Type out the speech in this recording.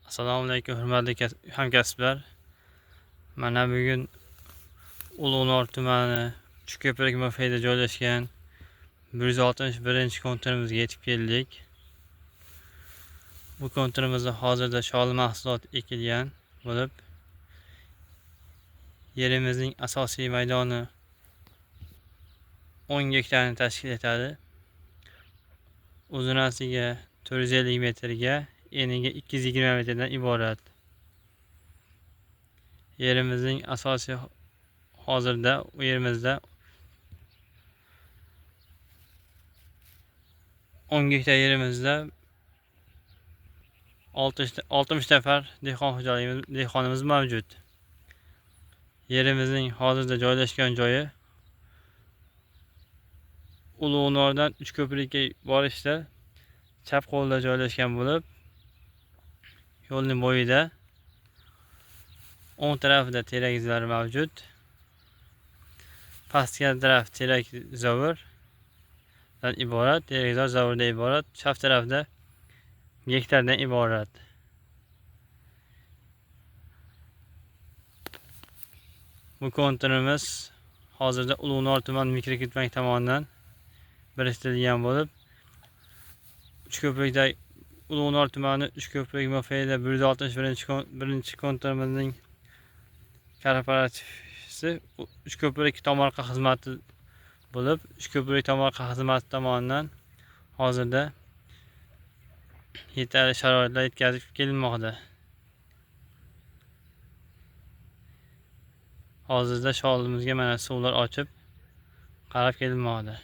Assalomu alaykum hurmatli hamkasblar. Mana bugun Ulug'nor tumani Uchko'prik MFda joylashgan 161 kontorimizga yetib keldik. Bu kontorimizda hozirda sholi mahsulot ekilgan bo'lib, yerimizning asosiy maydoni 10 gektarni tashkil etadi. Uzunasiga 450 metrga, eniga 220 metrdan iborat. Yerimizning asosiy hozirda u yerimizda 10 gektar yerimizda 60 nafar dehqon xo'jaligimiz, dehqonimiz mavjud. Yerimizning hozirda joylashgan joyi Ulug'nordan Uchko'prikka borishda chap qo'lda joylashgan bo'lib, yo'lning bo'yida o'ng tarafida terakzor mavjud. Pastki taraf terakzordan iborat, terakzor zavordan iborat, chap tarafda gektardan iborat. Bu konturimiz hozirda Ulug'nor tuman Mikrokredit bank tomonidan biriktirilgan bo'lib, Uchko'prikda Ulug'nor tumani Uchko'prik MFda 161 kontorimizning korporativisi Uchko'prik tomorqa xizmati bo'lib, Uchko'prik tomorqa xizmati tomonidan hozirda yetarli sharoitlar yetkazib kelinmoqda. Hozirda sholimizga mana suvlar ochib qarab kelinmoqda.